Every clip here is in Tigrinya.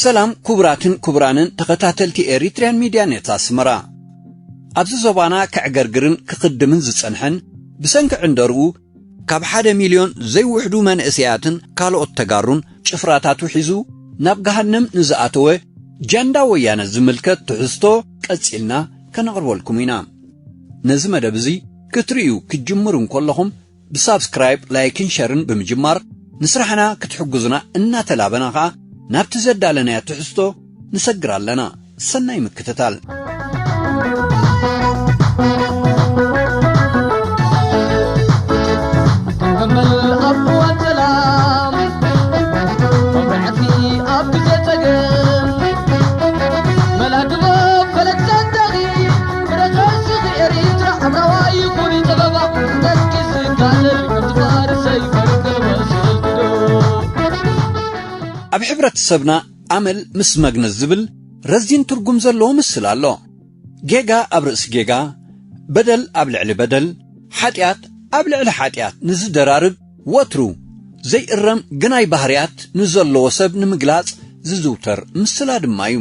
ሰላም ክቡራትን ክቡራንን ተኸታተልቲ ኤሪትሪያን ሚድያ ኔት ኣስመራ። ኣብዚ ዞባና ከዕገርግርን ክኽድምን ዝጸንሐን ብሰንኪ ዕንደርኡ ካብ ሓደ ሚልዮን ዘይውሕዱ መንእሰያትን ካልኦት ተጋሩን ጭፍራታቱ ሒዙ ናብ ገሃነም ንዝኣተወ ጃንዳ ወያነ ዝምልከት ትሕዝቶ ቀጺልና ከነቕርበልኩም ኢና። ነዚ መደብ እዚ ክትርእዩ ክትጅምሩ እንከለኹም ብሳብስክራይብ፣ ላይክን ሸርን ብምጅማር ንስራሕና ክትሕግዙና እናተላበና ኸኣ ናብቲ ዘዳለናዮ ትሕዝቶ ንሰግር ኣለና። ሰናይ ምክትታል። ተመል ኣብ እዋን ሰላም፣ መብራዕቲ ኣብ ግዜ ጸገም፣ መላግቦ ፈለግ ሰንደኺ፣ ብረኸስኺ ኤሪትራ፣ ሕብራዋ ይኹን ጸበባ፣ ደቂ ዝጋደል፣ ከምቲ ፋርሰይ ፈርገበ ስልክዶ። ኣብ ሕብረተሰብና ኣመል ምስ መግነዝ ዝብል ረዚን ትርጉም ዘለዎ ምስል ኣሎ። ጌጋ ኣብ ርእሲ ጌጋ፣ በደል ኣብ ልዕሊ በደል፣ ሓጢኣት ኣብ ልዕሊ ሓጢኣት ንዝደራርብ፣ ወትሩ ዘይእረም ግናይ ባህርያት ንዘለዎ ሰብ ንምግላጽ ዝዝውተር ምስላ ድማ እዩ።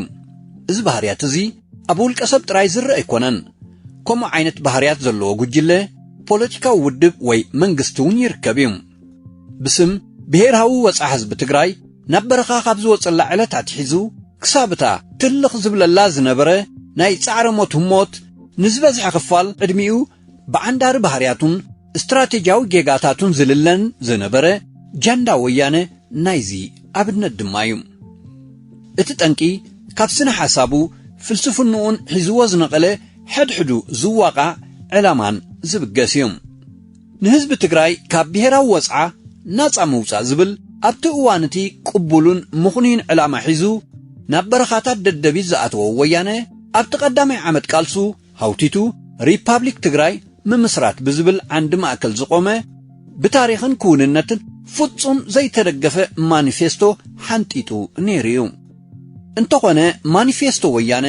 እዚ ባህርያት እዚ ኣብ ውልቀ ሰብ ጥራይ ዝረአ ኣይኮነን። ከምኡ ዓይነት ባህርያት ዘለዎ ጉጅለ፣ ፖለቲካዊ ውድብ ወይ መንግስቲ እውን ይርከብ እዩ። ብስም ብሄራዊ ወጽዓ ህዝቢ ትግራይ ናብ በረኻ ካብ ዝወጸላ ዕለት ኣትሒዙ ክሳብ እታ ትልኽ ዝብለላ ዝነበረ ናይ ጻዕረ ሞት ህሞት ንዝበዝሐ ክፋል ዕድሚኡ ብዓንዳሪ ባህርያቱን ስትራቴጂያዊ ጌጋታቱን ዝልለን ዝነበረ ጃንዳ ወያነ ናይዚ ኣብነት ድማ እዩ። እቲ ጠንቂ ካብ ስነ ሓሳቡ ፍልስፍንኡን ሒዝዎ ዝነቐለ ሕድሕዱ ዝዋቓዕ ዕላማን ዝብገስ እዩ። ንህዝቢ ትግራይ ካብ ብሄራዊ ወጽዓ ናጻ ምውጻእ ዝብል ኣብቲ እዋን እቲ ቅቡሉን ምኽኑይን ዕላማ ሒዙ ናብ በረኻታት ደደቢት ዝኣተወ ወያነ ኣብቲ ቀዳማይ ዓመት ቃልሱ ሃውቲቱ ሪፓብሊክ ትግራይ ምምስራት ብዝብል ዓንዲ ማእከል ዝቖመ ብታሪኽን ክውንነትን ፍጹም ዘይተደገፈ ማኒፌስቶ ሓንጢጡ ነይሩ እዩ። እንተኾነ ማኒፌስቶ ወያነ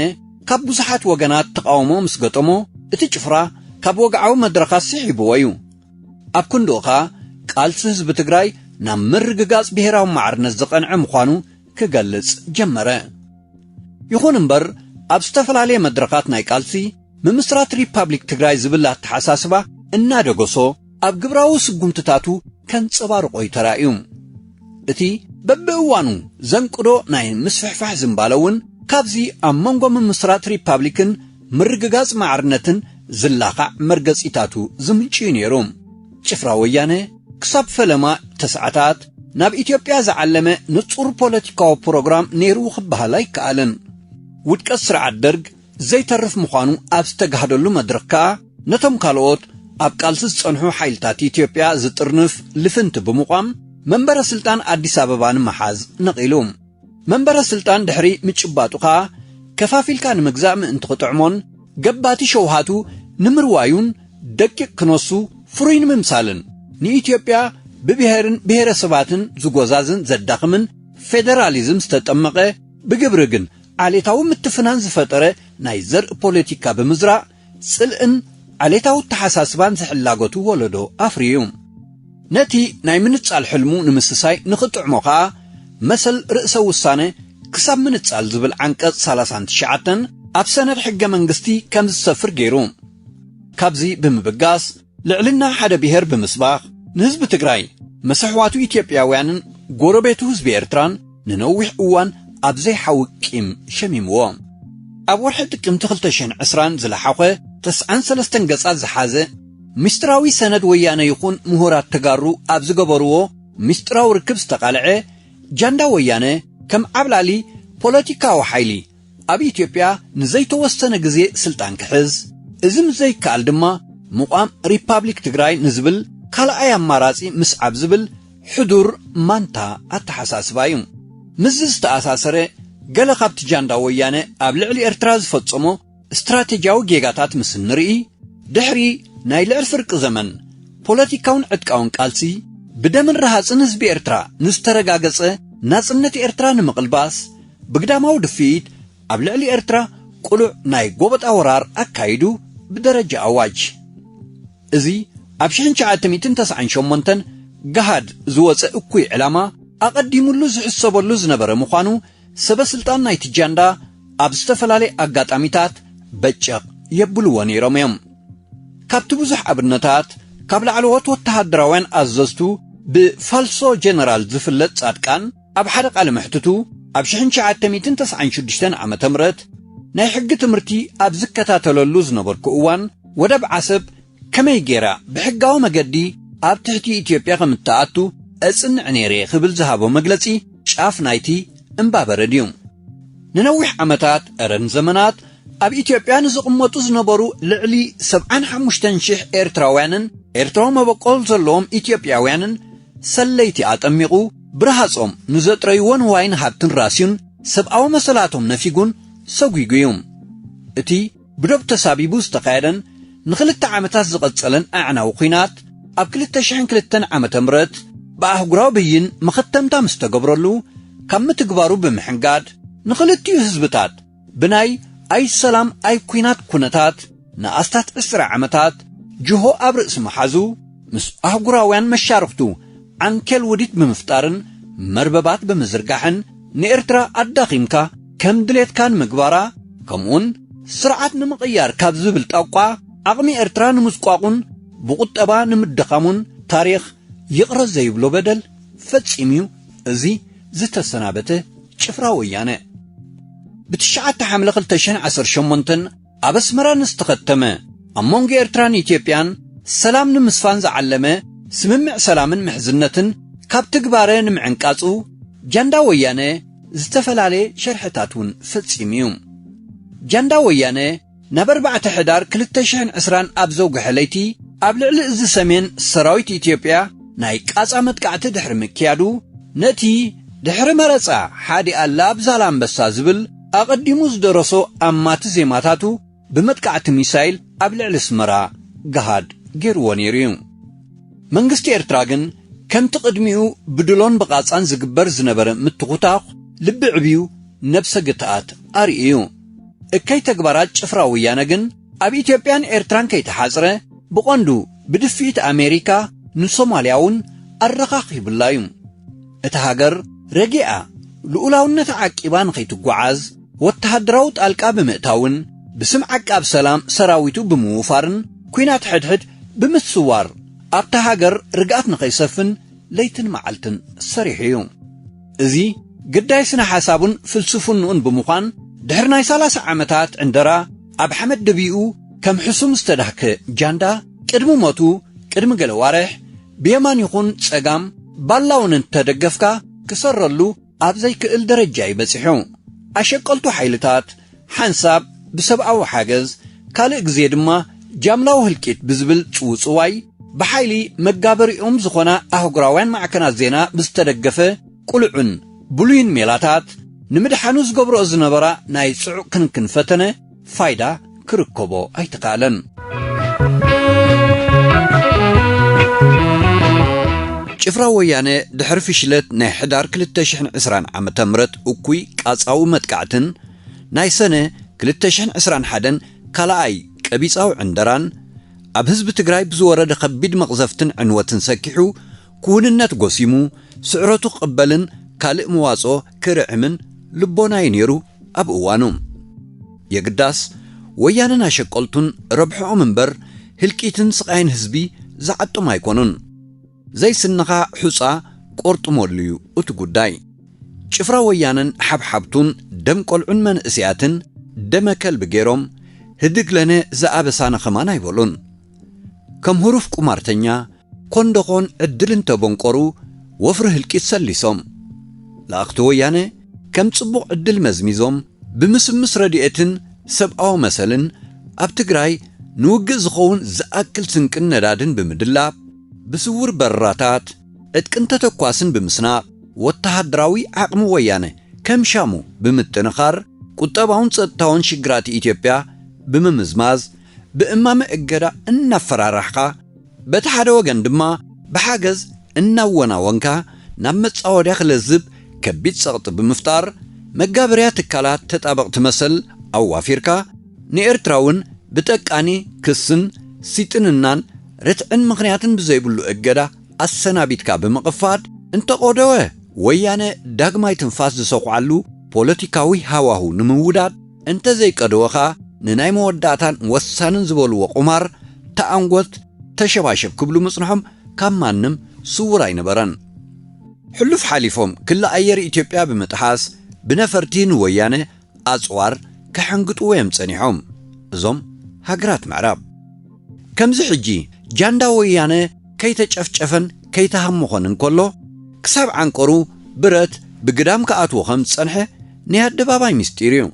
ካብ ብዙሓት ወገናት ተቓውሞ ምስ ገጠሞ እቲ ጭፍራ ካብ ወግዓዊ መድረኻት ስሒብዎ እዩ። ኣብ ክንድኡ ኸኣ ቃልሲ ህዝቢ ትግራይ ናብ ምርግጋጽ ብሄራዊ ማዕርነት ዝቐንዐ ምዃኑ ክገልጽ ጀመረ። ይኹን እምበር ኣብ ዝተፈላለየ መድረኻት ናይ ቃልሲ ምምስራት ሪፓብሊክ ትግራይ ዝብል ኣተሓሳስባ እናደገሶ ኣብ ግብራዊ ስጉምትታቱ ከንጸባርቖ እዩ ተራእዩ። እቲ በብእዋኑ ዘንቅዶ ናይ ምስፍሕፋሕ ዝንባለ እውን ካብዚ ኣብ መንጎ ምምስራት ሪፓብሊክን ምርግጋጽ ማዕርነትን ዝላኻዕ መርገጺታቱ ዝምንጭ እዩ ነይሩ። ጭፍራ ወያነ ክሳብ ፈለማ ተስዓታት ናብ ኢትዮጵያ ዝዓለመ ንጹር ፖለቲካዊ ፕሮግራም ነይሩ ክበሃል ኣይከኣልን። ውድቀት ስርዓት ደርግ ዘይተርፍ ምዃኑ ኣብ ዝተጋህደሉ መድረኽ ከኣ ነቶም ካልኦት ኣብ ቃልሲ ዝጸንሑ ሓይልታት ኢትዮጵያ ዝጥርንፍ ልፍንቲ ብምቋም መንበረ ስልጣን ኣዲስ ኣበባ ንምሓዝ ነቒሉ። መንበረ ስልጣን ድሕሪ ምጭባጡ ኸኣ ከፋፊልካ ንምግዛእ ምእንቲ ክጥዕሞን ገባቲ ሸውሃቱ ንምርዋዩን ደቂቕ ክነሱ ፍሩይ ንምምሳልን ንኢትዮጵያ ብብሄርን ብሄረሰባትን ዝጎዛዝን ዘዳኽምን ፌደራሊዝም ዝተጠመቐ ብግብሪ ግን ዓሌታዊ ምትፍናን ዝፈጠረ ናይ ዘርኢ ፖለቲካ ብምዝራእ ጽልእን ዓሌታዊ ኣተሓሳስባን ዝሕላገቱ ወለዶ ኣፍርዩ። ነቲ ናይ ምንጻል ሕልሙ ንምስሳይ ንኽጥዕሞ ኸኣ መሰል ርእሰ ውሳነ ክሳብ ምንጻል ዝብል ዓንቀጽ ሰላሳን ትሽዓተን ኣብ ሰነድ ሕገ መንግስቲ ከም ዝሰፍር ገይሩ። ካብዚ ብምብጋስ ልዕልና ሓደ ብሄር ብምስባኽ ንህዝቢ ትግራይ ምስ ኣሕዋቱ ኢትዮጵያውያንን ጎረቤቱ ህዝቢ ኤርትራን ንነዊሕ እዋን ኣብ ዘይሓዊ ቂም ሸሚምዎ። ኣብ ወርሒ ጥቅምቲ ክልተ ሽሕን ዕስራን ዝለሓኾ ተስዓን ሰለስተን ገጻት ዝሓዘ ምስጢራዊ ሰነድ ወያነ ይኹን ምሁራት ተጋሩ ኣብ ዝገበርዎ ምስጢራዊ ርክብ ዝተቓልዐ ጃንዳ ወያነ ከም ዓብላሊ ፖለቲካዊ ሓይሊ ኣብ ኢትዮጵያ ንዘይተወሰነ ግዜ ስልጣን ክሕዝ፣ እዚ ምስ ዘይከኣል ድማ ምቋም ሪፓብሊክ ትግራይ ንዝብል ካልኣይ ኣማራጺ ምስዓብ ዝብል ሕዱር ማንታ ኣተሓሳስባ እዩ። ምስዚ ዝተኣሳሰረ ገለ ካብቲ ጃንዳ ወያነ ኣብ ልዕሊ ኤርትራ ዝፈጸሞ ስትራቴጂያዊ ጌጋታት ምስ እንርኢ፣ ድሕሪ ናይ ልዕሊ ፍርቂ ዘመን ፖለቲካውን ዕጥቃውን ቃልሲ፣ ብደምን ረሃጽን ህዝቢ ኤርትራ ንዝተረጋገጸ ናጽነት ኤርትራ ንምቕልባስ፣ ብግዳማዊ ድፍኢት ኣብ ልዕሊ ኤርትራ ቅሉዕ ናይ ጎበጣ ወራር ኣካይዱ ብደረጃ ኣዋጅ። እዚ ኣብ ሽሕን ትሽዓተ ሚእትን ተስዓን ሸሞንተን ገሃድ ዝወጸ እኩይ ዕላማ ኣቐዲሙሉ ዝሕሰበሉ ዝነበረ ምዃኑ ሰበ ስልጣን ናይቲ ጃንዳ ኣብ ዝተፈላለየ ኣጋጣሚታት በጨቕ የብልዎ ነይሮም እዮም። ካብቲ ብዙሕ ኣብነታት፣ ካብ ላዕለዎት ወተሃደራውያን ኣዘዝቱ ብፋልሶ ጀነራል ዝፍለጥ ጻድቃን፣ ኣብ ሓደ ቃለ መሕትቱ፣ ኣብ ሽሕን ትሽዓተ ሚእትን ተስዓን ሽዱሽተን ዓመተ ምህረት ናይ ሕጊ ትምህርቲ ኣብ ዝከታተለሉ ዝነበርኩ እዋን፣ ወደብ ዓሰብ ከመይ ጌራ ብሕጋዊ መገዲ ኣብ ትሕቲ ኢትዮጵያ ከም እትኣቱ እጽንዕ ነይረ ክብል ዝሃቦ መግለጺ ጫፍ ናይቲ እምባበረድ እዩ። ንነዊሕ ዓመታት፣ እረን ዘመናት፣ ኣብ ኢትዮጵያ ንዝቕመጡ ዝነበሩ ልዕሊ ሰብዓን ሓሙሽተን ሽሕ ኤርትራውያንን ኤርትራዊ መበቆል ዘለዎም ኢትዮጵያውያንን ሰለይቲ ኣጠሚቑ፣ ብረሃጾም ንዘጥረይዎ ንዋይን ሃብትን ራስዩን፣ ሰብኣዊ መሰላቶም ነፊጉን ሰጒጉ እዩ። እቲ ብዶብ ተሳቢቡ ዝተኻየደን ንኽልተ ዓመታት ዝቐጸለን ኣዕናዊ ኲናት፣ ኣብ ክልተ ሽሕን ክልተን ዓመተ ምህረት ብኣህጉራዊ ብይን መኸተምታ ምስ ተገብረሉ፣ ካብ ምትግባሩ ብምሕንጋድ፣ ንኽልቲኡ ህዝብታት ብናይ ኣይ ሰላም ኣይ ኲናት ኩነታት ንኣስታት ዕስራ ዓመታት ጅሆ ኣብ ርእሲ ምሓዙ፣ ምስ ኣህጉራውያን መሻርኽቱ ዓንኬል ውዲት ብምፍጣርን መርበባት ብምዝርጋሕን፣ ንኤርትራ ኣዳኺምካ ከም ድሌትካ ንምግባራ፣ ከምኡውን ስርዓት ንምቕያር ካብ ዝብል ጣቋ፣ ዓቕሚ ኤርትራ ንምጽቋቑን ብቁጠባ ንምድኻሙን ታሪኽ ይቕረ ዘይብሎ በደል ፈጺሙ እዩ። እዚ ዝተሰናበተ ጭፍራ ወያነ፣ ብትሽዓተ ሓምለ ክልተ ሽሕን ዓሰርተ ሸሞንተን ኣብ ኣስመራ ንዝተኸተመ፣ ኣብ መንጎ ኤርትራን ኢትዮጵያን ሰላም ንምስፋን ዝዓለመ ስምምዕ ሰላምን ምሕዝነትን ካብ ትግባረ ንምዕንቃጹ፣ ጃንዳ ወያነ ዝተፈላለየ ሸርሕታት እውን ፈጺሙ እዩ። ጃንዳ ወያነ፣ ናብ ኣርባዕተ ሕዳር ክልተ ሽሕን ዕስራን ኣብ ዘውግሐ ለይቲ፣ ኣብ ልዕሊ እዚ ሰሜን ሰራዊት ኢትዮጵያ ናይ ቃጻ መጥቃዕቲ ድሕሪ ምክያዱ፣ ነቲ ድሕሪ መረጻ ሓዲ ኣላ ኣብ ዛላምበሳ ዝብል ኣቐዲሙ ዝደረሶ ኣማቲ ዜማታቱ፣ ብመጥቃዕቲ ሚሳይል ኣብ ልዕሊ ኣስመራ ገሃድ ገይርዎ ነይሩ እዩ። መንግስቲ ኤርትራ ግን፣ ከምቲ ቅድሚኡ ብድሎን ብቓጻን ዝግበር ዝነበረ ምትኹታኹ፣ ልቢ ዕብዩ ነብሰ ግትኣት ኣርእዩ እዩ። እከይ ተግባራት ጭፍራ ወያነ ግን፣ ኣብ ኢትዮጵያን ኤርትራን ከይተሓጽረ፣ ብቐንዱ ብድፍኢት ኣሜሪካ ንሶማልያ እውን ኣረኻኺብላ እዩ። እታ ሃገር ረጊኣ፣ ልኡላውነታ ዓቂባ ንኸይትጓዓዝ፣ ወተሃደራዊ ጣልቃ ብምእታውን ብስም ዓቃብ ሰላም ሰራዊቱ ብምውፋርን ኲናት ሕድሕድ ብምስዋር፣ ኣብታ ሃገር ርግኣት ንኸይሰፍን ለይትን መዓልትን ሰሪሑ እዩ። እዚ ግዳይ ስነ ሓሳቡን ፍልስፍንኡን ብምዃን፣ ድሕሪ ናይ ሰላሳ ዓመታት ዕንደራ፣ ኣብ ሓመድ ደቢኡ ከም ሕሱም ዝተዳህከ ጃንዳ፣ ቅድሚ ሞቱ፣ ቅድሚ ገለ ዋርሕ፣ ብየማን ይኹን ጸጋም፣ ባላውን እንተደገፍካ፣ ክሰረሉ ኣብ ዘይክእል ደረጃ እዩ በጺሑ። ኣሸቀልቱ ሓይልታት፣ ሓንሳብ ብሰብኣዊ ሓገዝ፣ ካልእ ግዜ ድማ ጃምላዊ ህልቂት ብዝብል ጽውጽዋይ፣ ብሓይሊ መጋበሪኦም ዝኾና ኣህጉራውያን ማዕከናት ዜና ብዝተደገፈ ቅሉዕን ብሉይን ሜላታት፣ ንምድሓኑ ዝገብርኦ ዝነበራ ናይ ጽዑቕ ክንክን ፈተነ ፋይዳ ክርከቦ ኣይተኻእለን። ጭፍራ ወያነ ድሕሪ ፍሽለት ናይ ሕዳር ክልተ ሽሕን ዕስራን ዓመተ ምህረት እኩይ ቃጻዊ መጥቃዕትን ናይ ሰነ ክልተ ሽሕን ዕስራን ሓደን ካልኣይ ቀቢጻዊ ዕንደራን፣ ኣብ ህዝቢ ትግራይ ብዝወረደ ከቢድ መቕዘፍትን ዕንወትን ሰኪሑ፣ ክውንነት ጎሲሙ፣ ስዕረቱ ክቕበልን ካልእ መዋጽኦ ክርዕምን ልቦና እዩ ነይሩ ኣብ እዋኑ። የግዳስ፣ ወያነን ኣሸቀልቱን ረብሕኦም እምበር፣ ህልቂትን ስቓይን ህዝቢ ዝዓጥሙ ኣይኮኑን። ዘይስንኻ ሑጻ ቆርጥመሉ እዩ እቲ ጉዳይ። ጭፍራ ወያነን ሓብሓብቱን ደም ቆልዑን መንእሰያትን ደመ ከልቢ ገይሮም፣ ህድግ ለነ ዝኣበሳነ ከማን ኣይበሉን። ከም ህሩፍ ቁማርተኛ፣ ኮንደኾን ዕድል እንተበንቆሩ፣ ወፍሪ ህልቂት ሰሊሶም። ለኣኽቲ ወያነ ከም ጽቡቕ ዕድል መዝሚዞም፣ ብምስምስ ረድኤትን ሰብኣዊ መሰልን ኣብ ትግራይ ንውግእ ዝኸውን ዝኣክል ስንቅን ነዳድን ብምድላብ፣ ብስውር በረራታት፣ ዕጥቅን ተተኳስን ብምስናቕ፣ ወተሃደራዊ ዓቕሚ ወያነ ከም ሻሙ ብምጥንኻር፣ ቁጠባውን ጸጥታውን ሽግራት ኢትዮጵያ ብምምዝማዝ፣ ብእማመ እገዳ እናፈራራሕኻ፣ በቲ ሓደ ወገን ድማ ብሓገዝ እናወናወንካ ናብ መጻወድያ ክለዝብ ከቢድ ጸቕጢ ብምፍጣር፣ መጋበርያ ትካላት ተጣበቕቲ መሰል ኣዋፊርካ፣ ንኤርትራ እውን ብጠቃኒ ክስን ሲጥንናን ርትዕን ምኽንያትን ብዘይብሉ እገዳ ኣሰናቢትካ ብምቕፋድ፣ እንተቆደወ ወያነ ዳግማይ ትንፋስ ዝሰኹዓሉ ፖለቲካዊ ሃዋሁ ንምውዳድ እንተዘይቀደወ ኸኣ ንናይ መወዳእታን ወሳንን ዝበልዎ ቁማር ተኣንጎት ተሸባሸብ ክብሉ ምጽንሖም ካብ ማንም ስውር ኣይነበረን። ሕሉፍ ሓሊፎም ክሊ ኣየር ኢትዮጵያ ብምጥሓስ ብነፈርቲ ንወያነ ኣጽዋር ከሐንግጥዎ እዮም ጸኒሖም። እዞም ሃገራት ምዕራብ ከምዚ ሕጂ ጃንዳ ወያነ ከይተጨፍጨፈን ከይተሃመኾን እንከሎ ክሳብ ዓንቀሩ ብረት ብግዳም ክኣትዎ ከም ዝጸንሐ ናይ ኣደባባይ ምስጢር እዩ።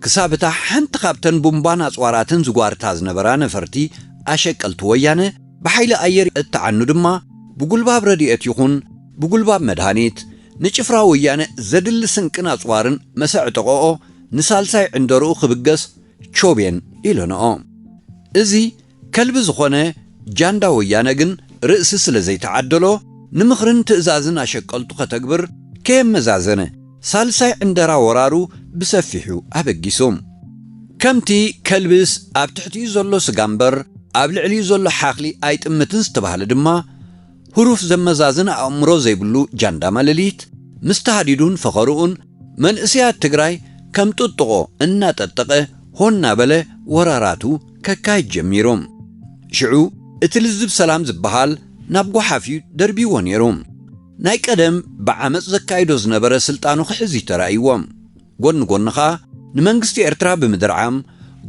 ክሳብ እታ ሓንቲ ካብተን ቡምባን ኣጽዋራትን ዝጓርታ ዝነበራ ነፈርቲ ኣሸቀልቲ ወያነ ብሓይሊ ኣየር እተዓኑ ድማ ብጉልባብ ረድኤት ይኹን ብጉልባብ መድሃኒት ንጭፍራ ወያነ ዘድሊ ስንቅን ኣጽዋርን መሰዕጠቐኦ ንሳልሳይ ዕንደርኡ ክብገስ ቾቤን ኢለንኦ። እዚ ከልቢ ዝኾነ ጃንዳ ወያነ ግን ርእሲ ስለ ዘይተዓደሎ ንምኽርን ትእዛዝን ኣሸቀልቱ ከተግብር ከየመዛዘነ ሳልሳይ ዕንደራ ወራሩ ብሰፊሑ ኣበጊሱ። ከምቲ ከልብስ ኣብ ትሕቲኡ ዘሎ ስጋ እምበር ኣብ ልዕሊኡ ዘሎ ሓኽሊ ኣይጥምትን ዝተባህለ ድማ ህሩፍ ዘመዛዝን ኣእምሮ ዘይብሉ ጃንዳ ማለሊት ምስ ተሃዲዱን ፈኸርኡን መንእሰያት ትግራይ ከም ጥጥቖ እናጠጠቐ ሆን እናበለ ወራራቱ ከካይድ ጀሚሩ። ሽዑ እቲ ልዝብ ሰላም ዝበሃል ናብ ጓሓፍ እዩ ደርቢዎ ነይሩ። ናይ ቀደም ብዓመፅ ዘካይዶ ዝነበረ ስልጣኑ ክሕዝ እዩ ተራእይዎ። ጎኒ ጎኒ ኸኣ ንመንግስቲ ኤርትራ ብምድርዓም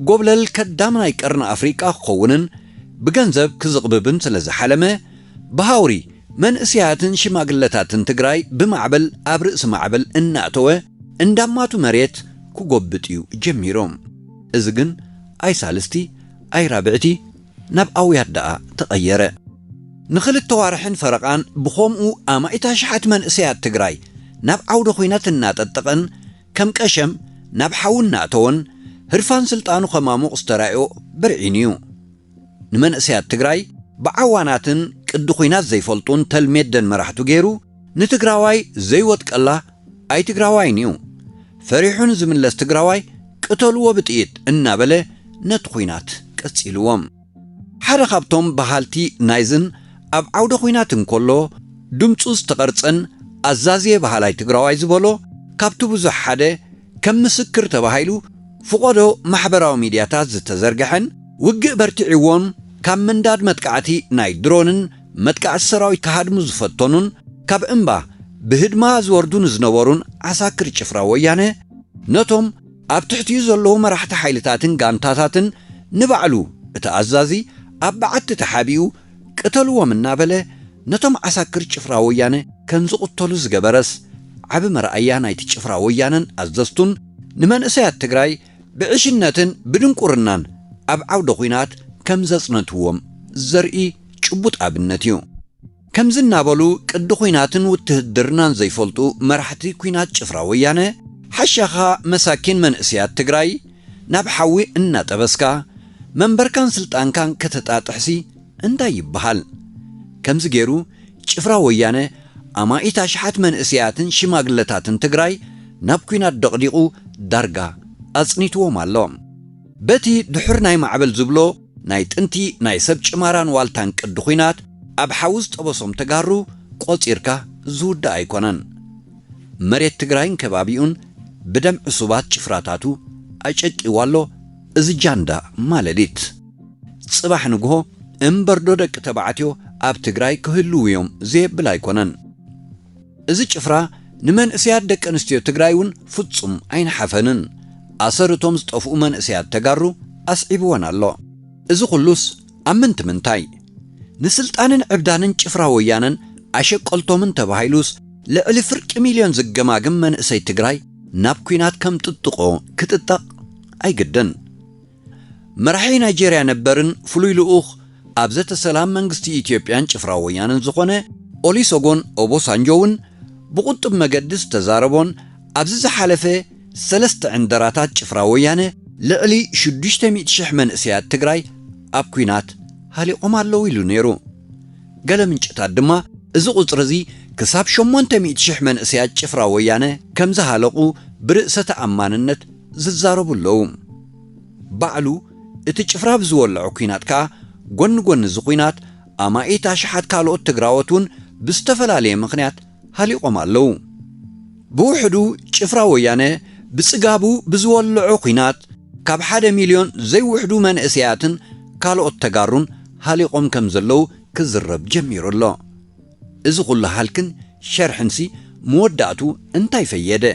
ጎብለል ከዳም ናይ ቀርኒ ኣፍሪቃ ክኸውንን ብገንዘብ ክዝቕብብን ስለ ዝሓለመ ብሃውሪ መንእስያትን ሽማግለታትን ትግራይ ብማዕበል ኣብ ርእሲ ማዕበል እናእተወ እንዳማቱ መሬት ክጎብጥ እዩ ጀሚሩ። እዚ ግን ኣይሳልስቲ ኣይራብዕቲ ናብ ኣውያት ደኣ ተቐየረ። ንኽልተ ዋርሕን ፈረቓን ብኸምኡ ኣማኢት ኣሽሓት መንእሰያት ትግራይ ናብ ዓውደ ኹናት እናጠጠቐን ከም ቀሸም ናብ ሓዊ እናእተወን ህርፋን ስልጣኑ ከማሙቕ ዝተራእዮ ብርዒን እዩ። ንመንእሰያት ትግራይ ብዓዋናትን ቅዲ ኹናት ዘይፈልጡን ተልሜደን መራሕቱ ገይሩ ንትግራዋይ ዘይወጥቀላ ኣይትግራዋይን እዩ። ፈሪሑ ንዝምለስ ትግራዋይ ቅተልዎ ብጥይት እናበለ ነቲ ኹናት ቀጺልዎም። ሓደ ካብቶም በሃልቲ ናይዝን ኣብ ዓውደ ኹናት እንከሎ ድምፁ ዝተቐርጸን ኣዛዝየ በሃላይ ትግራዋይ ዝበሎ ካብቲ ብዙሕ ሓደ ከም ምስክር ተባሂሉ ፍቖዶ ማሕበራዊ ሚድያታት ዝተዘርግሐን ውግእ በርቲዕዎን ካብ ምንዳድ መጥቃዕቲ ናይ ድሮንን መጥቃዕቲ ሰራዊት ክሃድሙ ዝፈተኑን ካብ እምባ ብህድማ ዝወርዱ ንዝነበሩን ዓሳክር ጭፍራ ወያነ ነቶም ኣብ ትሕቲኡ ዘለዉ መራሕቲ ሓይልታትን ጋንታታትን ንባዕሉ እቲ ኣዛዚ ኣብ በዓቲ ተሓቢኡ ቅተልዎም እናበለ ነቶም ዓሳክር ጭፍራ ወያነ ከም ዝቕተሉ ዝገበረስ ዓቢ መርኣያ ናይቲ ጭፍራ ወያነን ኣዘዝቱን ንመንእሰያት ትግራይ ብዕሽነትን ብድንቁርናን ኣብ ዓውደ ኹናት ከም ዘጽነትዎም ዘርኢ ጭቡጥ ኣብነት እዩ። ከምዚ እናበሉ ቅዲ ኹናትን ውትህድርናን ዘይፈልጡ መራሕቲ ኲናት ጭፍራ ወያነ ሓሻኻ መሳኪን መንእሰያት ትግራይ ናብ ሓዊ እናጠበስካ መንበርካን ስልጣንካን ከተጣጥሕሲ እንታይ ይበሃል? ከምዚ ገይሩ ጭፍራ ወያነ ኣማኢት ኣሽሓት መንእሰያትን ሽማግለታትን ትግራይ ናብ ኲናት ደቕዲቑ ዳርጋ ኣጽኒትዎም ኣሎ። በቲ ድሑር ናይ ማዕበል ዝብሎ ናይ ጥንቲ ናይ ሰብ ጭማራን ዋልታን ቅዲ ኹናት ኣብ ሓዊ ዝጠበሶም ተጋሩ ቆጺርካ ዝውዳእ ኣይኮነን። መሬት ትግራይን ከባቢኡን ብደም ዕሱባት ጭፍራታቱ ኣጨቂዋ ኣሎ እዚ ጃንዳ ማለሊት። ጽባሕ ንግሆ እምበርዶ ደቂ ተባዕትዮ ኣብ ትግራይ ክህልዉ እዮም ዘየብል ኣይኮነን። እዚ ጭፍራ ንመንእሰያት ደቂ ኣንስትዮ ትግራይ እውን ፍጹም ኣይንሓፈንን። ኣሰር እቶም ዝጠፍኡ መንእሰያት ተጋሩ ኣስዒብወን ኣሎ። እዚ ኩሉስ ኣብ ምንቲ ምንታይ? ንስልጣንን ዕብዳንን ጭፍራ ወያነን ኣሸቀልቶምን ተባሂሉስ ልዕሊ ፍርቂ ሚልዮን ዝገማግም መንእሰይ ትግራይ ናብ ኲናት ከም ጥጥቖ ክጥጠቕ ኣይግድን። መራሒ ናይጄርያ ነበርን ፍሉይ ልኡኽ ኣብ ዘተ ሰላም መንግስቲ ኢትዮጵያን ጭፍራ ወያነን ዝኾነ ኦሊሶጎን ኦቦሳንጆ እውን ብቁጥብ መገዲ ዝተዛረቦን ኣብዚ ዝሓለፈ ሰለስተ ዕንደራታት ጭፍራ ወያነ ልዕሊ ሽዱሽተ ሚእቲ ሽሕ መንእሰያት ትግራይ ኣብ ኲናት ሃሊቖም ኣለዉ ኢሉ ነይሩ። ገለ ምንጭታት ድማ እዚ ቁጽሪ እዚ ክሳብ ሸሞንተ ሚእቲ ሽሕ መንእሰያት ጭፍራ ወያነ ከም ዝሃለቑ ብርእሰ ተኣማንነት ዝዛረቡ ኣለዉ። ባዕሉ እቲ ጭፍራ ብዝወልዖ ኲናት ከኣ ጎኒ ጎኒ እዚ ኲናት ኣማኢት ኣሽሓት ካልኦት ትግራዎት እውን ብዝተፈላለየ ምኽንያት ሃሊቖም ኣለዉ። ብውሕዱ ጭፍራ ወያነ ብጽጋቡ ብዝወልዖ ኲናት ካብ ሓደ ሚልዮን ዘይውሕዱ መንእሰያትን ካልኦት ተጋሩን ሃሊቖም ከም ዘለዉ ክዝረብ ጀሚሩ ኣሎ። እዚ ኹሉ ሃልክን ሸርሕንሲ መወዳእቱ እንታይ ፈየደ?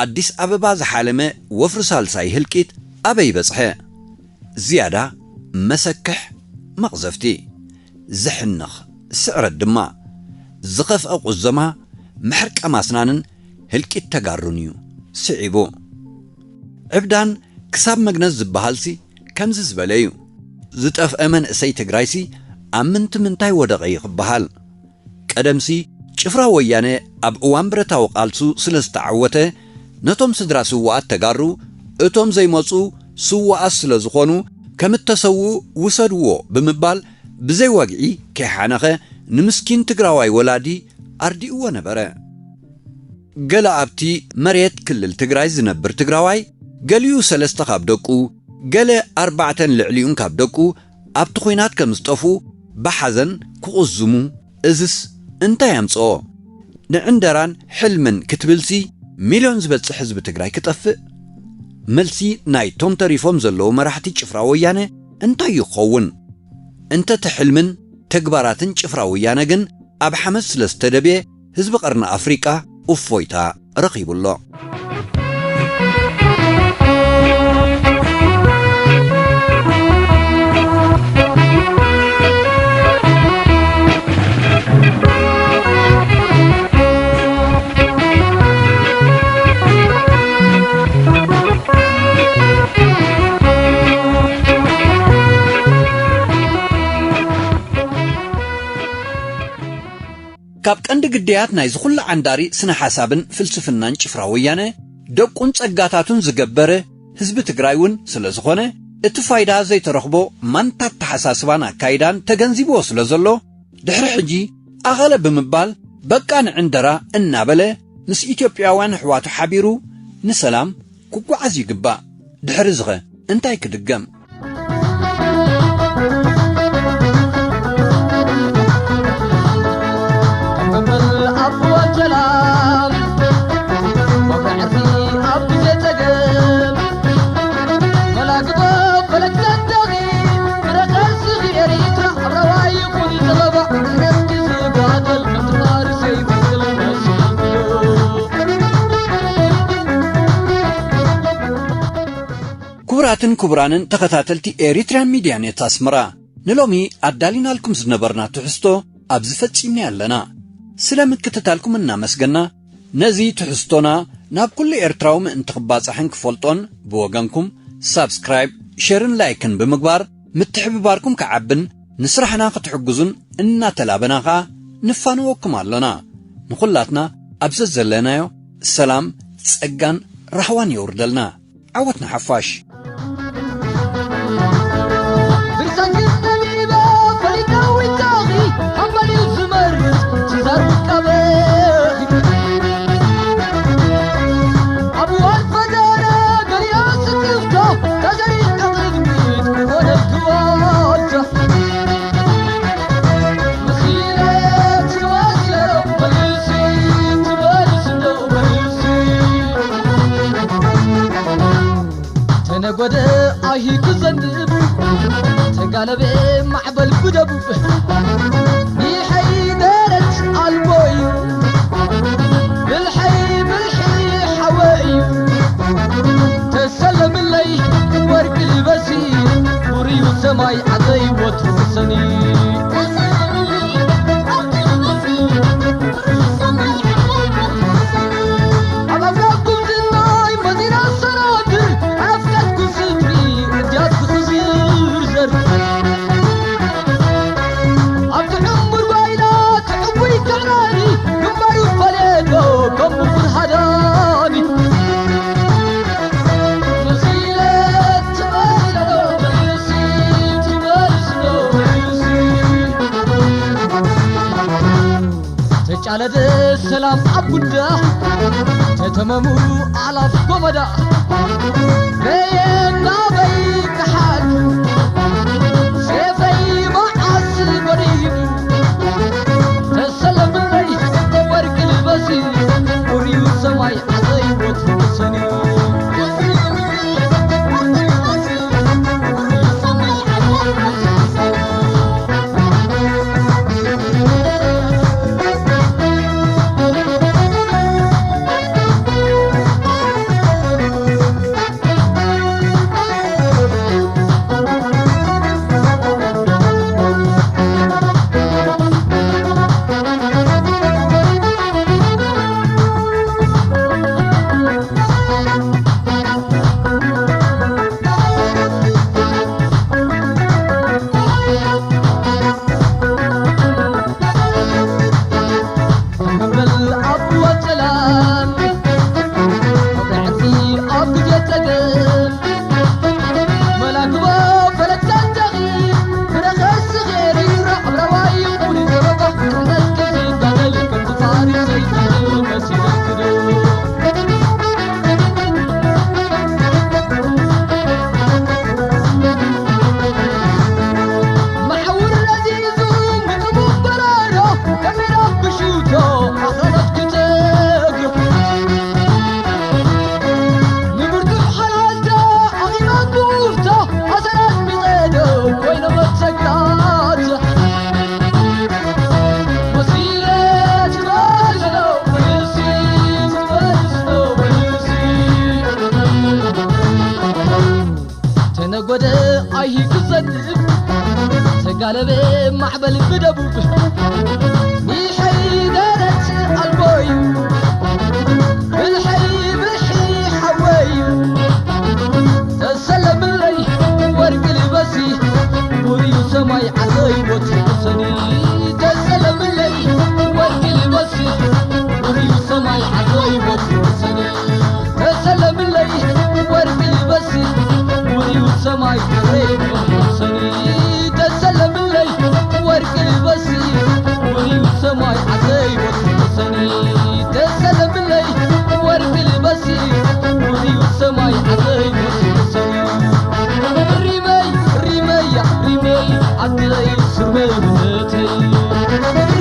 ኣዲስ ኣበባ ዝሓለመ ወፍሪ ሳልሳይ ህልቂት ኣበይ በጽሐ? ዝያዳ መሰክሕ መቕዘፍቲ፣ ዘሕንኽ ስዕረት ድማ፣ ዝኸፍአ ቁዘማ፣ ምሕርቃም ኣስናንን ህልቂት ተጋሩን እዩ ስዒቡ። ዕብዳን ክሳብ መግነዝ ዝበሃልሲ ከምዚ ዝበለ እዩ። ዝጠፍአ መንእሰይ ትግራይሲ ኣብ ምንቲ ምንታይ ወደቐ እዩ ክበሃል። ቀደምሲ ጭፍራ ወያነ ኣብ እዋን ብረታዊ ቃልሱ ስለ ዝተዓወተ፣ ነቶም ስድራ ስዉኣት ተጋሩ፣ እቶም ዘይመጹ ስዉኣት ስለ ዝኾኑ፣ ከም እተሰውኡ ውሰድዎ ብምባል ብዘይ ወግዒ ከይሓነኸ ንምስኪን ትግራዋይ ወላዲ ኣርዲእዎ ነበረ። ገለ ኣብቲ መሬት ክልል ትግራይ ዝነብር ትግራዋይ፣ ገሊኡ ሰለስተ ካብ ደቁ፣ ገለ ኣርባዕተን ልዕሊኡን ካብ ደቁ ኣብቲ ኲናት ከም ዝጠፍኡ ብሓዘን ክቑዝሙ፣ እዝስ እንታይ ኣምጽኦ? ንዕንደራን ሕልምን ክትብልሲ ሚልዮን ዝበጽሕ ህዝቢ ትግራይ ክጠፍእ? መልሲ ናይቶም ተሪፎም ዘለዉ መራሕቲ ጭፍራ ወያነ እንታይ እዩ ክኸውን? እንተ እቲ ሕልምን ተግባራትን ጭፍራ ወያነ ግን ኣብ ሓመድ ስለ ዝተደብየ፣ ህዝቢ ቀርኒ ኣፍሪቃ እፎይታ ረኺቡ ኣሎ። ካብ ቀንዲ ግዳያት ናይዚ ኩሉ ዓንዳሪ ስነ ሓሳብን ፍልስፍናን ጭፍራ ወያነ፣ ደቁን ጸጋታቱን ዝገበረ ህዝቢ ትግራይ እውን ስለ ዝኾነ፣ እቲ ፋይዳ ዘይተረኽቦ ማንታ ኣተሓሳስባን ኣካይዳን ተገንዚብዎ ስለ ዘሎ፣ ድሕሪ ሕጂ ኣኸለ ብምባል በቃ ንዕንደራ እናበለ ምስ ኢትዮጵያውያን ኣሕዋቱ ሓቢሩ ንሰላም ክጓዓዝ ይግባእ። ድሕሪ ዝኸ እንታይ ክድገም? ክቡራትን ክቡራንን ተኸታተልቲ ኤሪትሪያን ሚድያ ኔት ኣስመራ፣ ንሎሚ ኣዳሊናልኩም ዝነበርና ትሕዝቶ ኣብዚ ፈጺምና ኣለና። ስለ ምክትታልኩም እናመስገና፣ ነዚ ትሕዝቶና ናብ ኩሉ ኤርትራዊ ምእንቲ ክባጻሕን ክፈልጦን ብወገንኩም ሳብስክራይብ፣ ሸርን ላይክን ብምግባር ምትሕብባርኩም ክዓብን ንስራሕና ክትሕግዙን እናተላበና ኸኣ ንፋነወኩም ኣሎና። ንኹላትና ኣብ ዘዘለናዮ ሰላም፣ ጸጋን ራህዋን የውርደልና። ዓወት ንሓፋሽ። ድርሳን ግን ጠቢበ ፈሊጠ ውቃኺ፣ ኣምባልዩ ዝመርጽ ትዛር ውቃበኺ። ኣብ እዋን ፈተነ ገሊኦ ስክፍታ፣ ተዘሪቀ ቅድሚት ክኾነኪ ዋልታ። መሲለ ትመስሎ መልሲ፣ ትመልስ ዶ መልሲ? ተነጎደ ኣይሂ ክዘንብ፣ ተጋለበ ማዕበል ብደቡ። ይሐይ ደረት ኣልቦ እዩ፣ ብልሐይ ብልሒ ሓወ እዩ። ተሰለምለይ ወርቂ ልበሲ፣ ውርዩ ሰማይ ዓደይ ወትሩ ሰኒ። ኣብ ኣምላኽ ጉብዝናይ መዚና ሰናድር፣ ኣፍቀት ጉስድሪ እጃት ክዝርዘር። ኣብቲ ዕሙር ባይላ ትዕውይ ከዕራሪ፣ ግንባሩ ፈለዶ ከም ምፉር ሃዳኒ። መሲለ ትመስሎ መልሲ፣ ትመስሎ መልሲ። ተጫለደ ሰላም ኣብ ጉዳ፣ ተተመሙ ኣላፍ ጎመዳ። በየ ናበይ ክሓል፣ ሴፈይ መዓስ ጎዲኑ። ተሰለምለይ ወርቂ ልበሲ፣ ውርዩ ኣኽራናት ክተግር ንብርቱዕ ሓላልታ ኣኺባ ጉፍታ ኣሰራት ብቐደው ኮይኖም መሰጋት መሲለ ትመልስ ነው ብልሲ ትመልስ ነው ብልሲ ተነጎደ ኣይሂ ክዘንብ ተጋለበ ማዕበል ብደቡብ ሚሐይ ደረት ኣልቦዩ ብልሐይ ብልሒ ሓወዩ ተሰለምለይ ወርቂ ልበሲ ውርዩ ሰማይ ዓዘይ ወትሪ ሰኒ ተሰለምለይ ወርቂ ልበሲ ውርዩ ሰማይ ዓዘይ ወትሪ ሰኒ ተሰለምለይ ወርቂ ልበሲ ውርዩ ሰማይ ዓዘይ ወትሪ ሰኒ ተሰለምለይ ወርቂ ልበሲ ውርዩ ሰማይ ዓዘይ ወትሪ ሰኒ ተሰለምለይ ወርቂ ልበሲ ውርዩ ሰማይ ዓዘይ ወትሪ ሰኒ ሪመይ ሪመያ ሪመይ ዓደይ ሱር መንነተይ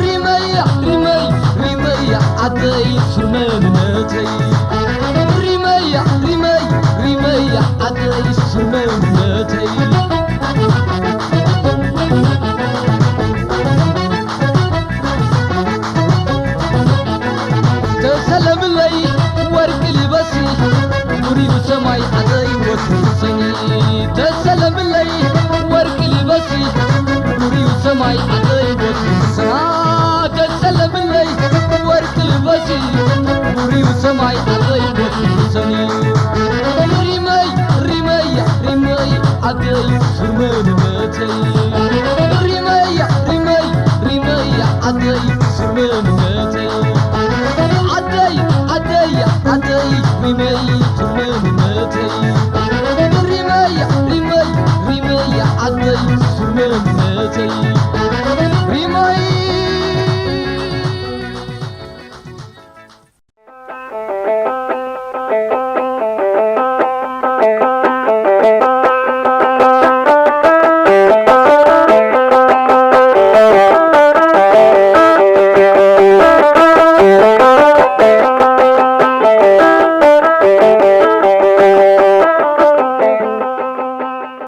ሪመያ ሪመይ ሪመያ ዓደይ ሱር መንነተይ ሪመያ ሪመይ ሪመያ ዓደይ ሱር መንነተይ ተሰለምለይ ወርቂ ልበሲ ውርዩ ሰማይ ዓደይ ወትሪ ሰኒ ተሰለምለይ ወርቂ ልበሲ ውርዩ ሰማይ ዓደይ ወትሪ ሰና ተሰለምለይ ወርቂ ልበሲ ውርዩ ሰማይ ዓደይ ወትሪ ሰኒ ሪመይ ሪመያ ሪመይ ዓደይ ሱር መንነተይ ሪመያ ሪመይ ሪመያ ዓደይ ሱር መንነተይ ዓደይ ዓደያ ዓደይ ሪመይ ሱር መንነተይ ሪመያ ሪመይ ሪመያ ዓደይ ሱር መንነተይ